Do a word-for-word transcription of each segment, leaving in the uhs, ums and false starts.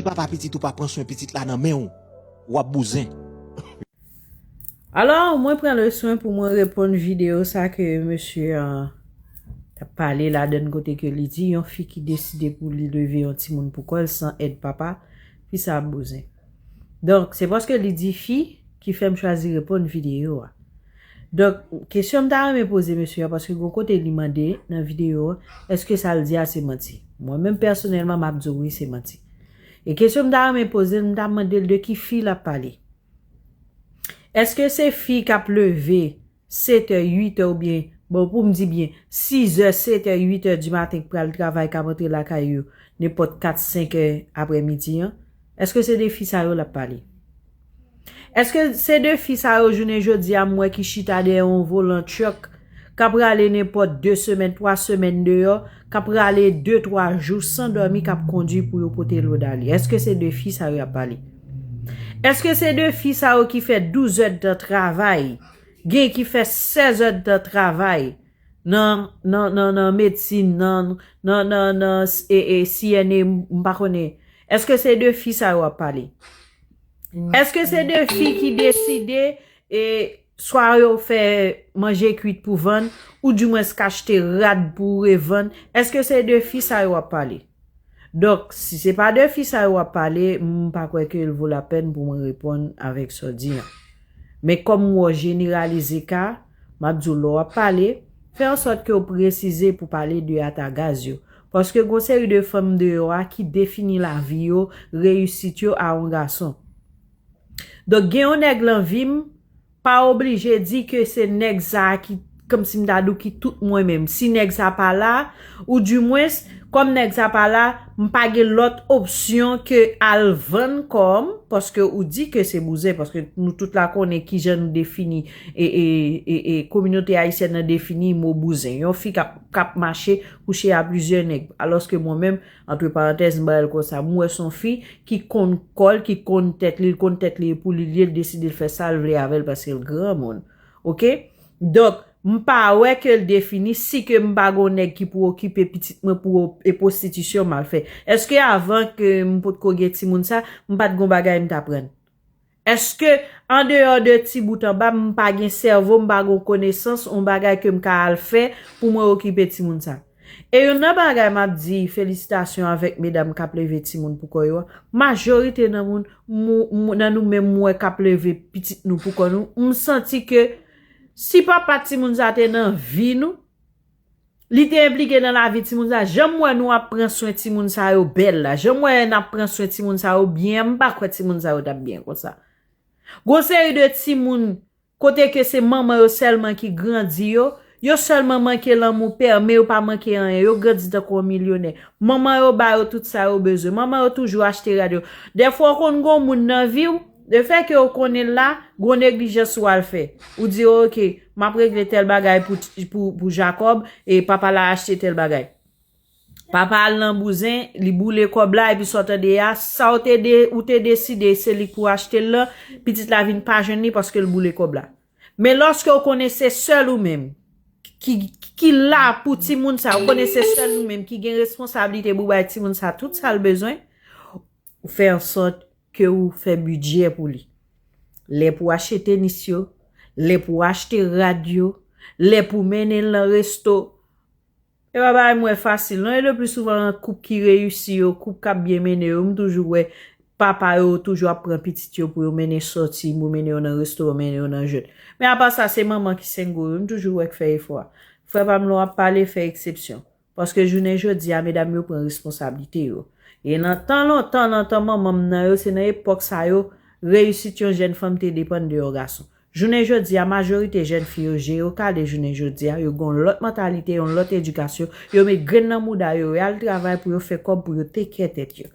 papa pitit ou pa pran swen pitit la nan men w, w ap bouzen. Alò, mwen pran le swen pou mwen reponn videyo sa ke mesye an t ap pale ladann kote ke li di yon fi ki deside pou li leve yon timoun pou kò l san èd papa, fi sa ap bouzen. Donk, se paske li di fi ki fè m chwazi reponn videyo a. Donk, kesyon m ta renmen poze mesye a, paske gon kote li mande nan videyo a, èske sa l di a se manti? Mwen menm pèsonèlman, m ap di w wi, se manti. E kesyon m ta renmen poze l, m ta mande l de ki fi l ap pale. Èske se fi k ap leve setè, uitè oubyen, bon, pou m di byen, sizè, setè, uitè di maten k pral travay, k ap antre lakay yo nenpòt kat, senkè aprèmidi an? Èske se de fi sa yo l ap pale? Èske se de fi sa yo jounen jodi a m wè ki chita dèyè yon volan truck, k ap rale nenpòt de semèn, twa semèn deyò, k ap rale de, twa jou san dòmi, k ap kondui pou yo pote lòd ale? Èske se de fi sa yo y ap pale? Èske se de fi sa yo ki fè douz èdtan travay, gen ki fè sèz èdtan travay nan, nan, nan, nan medsin, nan, nan, nan, nan e, e, C N A, m pa konnen? Èske se de fi sa yo ap pale? Èske se de fi ki deside e swa yo fè manje kwit pou vann, ou dimwens k achte rad pou revann? Èske se de fi sa yo ap pale? Donk, si se pa de fi sa yo ap pale, m pa kwè ke l vo lapèn pou mwen reponn avèk sa w di an. Men kòm m wè w jeneralize ka, m ap di w lè w ap pale, fè an sòt ke w presize pou pale de atagaz yo. Paske gon seri de fanm deyò a ki defini lavi yo, reyisit yo a yon gason. Donk, gen yon nèg lan vi m, pa oblije di ke se nèg sa a ki, kòmsi m ta di w, ki tout mwen menm. Si nèg sa pa la, ou dimwens, kòm nèg sa pa la, m pa gen lòt opsyon ke al vann kò m, paske ou di ke se bouzen, paske nou tout la konnen kijan nou defini, e, e, e, e kominote ayisyèn nan defini mo bouzen. Yon fi k ap, k ap mache kouche a plizyè nèg. Alòske mwen menm, antre parantèz, m ba l konsa, m wè se yon fi ki konn kò l, ki konn tèt li, l konn tèt li e pou li l ye, l deside l fè sa l vle avè l paske l granmoun. Oke? Donk, m pa wè ke l defini si ke m pa gon nèg ki pou okipe pitit mwen pou e pwostitisyon m al fè. Èske avan ke m potko gen timoun sa, m pa t gon bagay m t aprann? Èske andeyò de ti bout anba, m pa gen sèvo, m pa gon konesans, yon bagay ke m ka al fè pou mwen okipe timoun sa? E youn nan bagay m ap di, felisitasyon avèk medam k ap leve timoun pou kò yo a. Majorite nan moun, mou- mou- nan nou menm m wè k ap leve pitit nou pou kò nou, m santi ke si papa timoun sa te nan vi nou, li te enplike nan lavi timoun sa, jan m wè nou ap pran swen timoun sa yo bèl la, jan m wè n ap pran swen timoun sa yo byen, m pa kwè timoun sa yo t ap byen konsa. Gon seri de timoun kote ke se manman yo sèlman ki grandi yo, yo sèlman manke lanmou pè, men yo pa manke anyen, yo grandi tankou yon milyonè. Manman yo ba yo tout sa yo bezwen, manman yo toujou achte rad yo. Dèfwa w konn gon moun nan vi w, lefètke w konnen l la, gon neglijans ou al fè. Ou di, oke, m ap regle tèl bagay pou, pou, pou Jakòb, e papa la achte tèl bagay. Papa al nan bouzen, li boule kòb la, epi sa w tande a, sa w te de, ou te deside se li k pou achte l lan, pitit la vin pa jwenn li paske l boule kòb la. Men lòske w konnen se sèl ou menm ki, ki la pou timoun sa, ou konnen se sèl ou menm ki gen responsablite pou bay timoun sa tout sa l bezwen, ou fè ansòt ke ou fè bidjè pou li. Lè pou achte tenis yo, lè pou achte rad yo, lè pou mennen l nan resto, E pa bagay m wè fasil non, e le pli souvan koup ki reyisi yo, koup k ap byen mennen yo, m toujou wè papa yo toujou ap pran pitit yo pou yo mennen sòti, pou mennen yo nan restoran, mennen yo nan jwèt. Men apa sa, se manman ki sengo yo, m toujou wè k fè efò a. Frè pa m, lè w ap pale, fè eksepsyon. Paske jounen jodi a, medam yo pran responsablite yo. E nan tan lontan, nan tan manman m nan yo, se nan epòk sa yo, reyisit yon jèn fanm te depann de yon gason. Jounen jodi a, majorite jèn fi yo, je yo kale jounen jodi a, yo gen yon lòt mantalite, yon lòt edikasyon, yo met grenn nan mouda yo, yo al travay pou yo fè kòb pou yo take care tèt yo.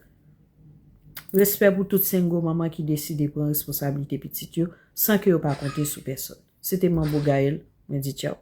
Respè pou tout sengo manman ki deside pran responsablite pitit yo san ke yo pa konte sou pèsòn. Se te Manbo Gaël, mwen di tchaw.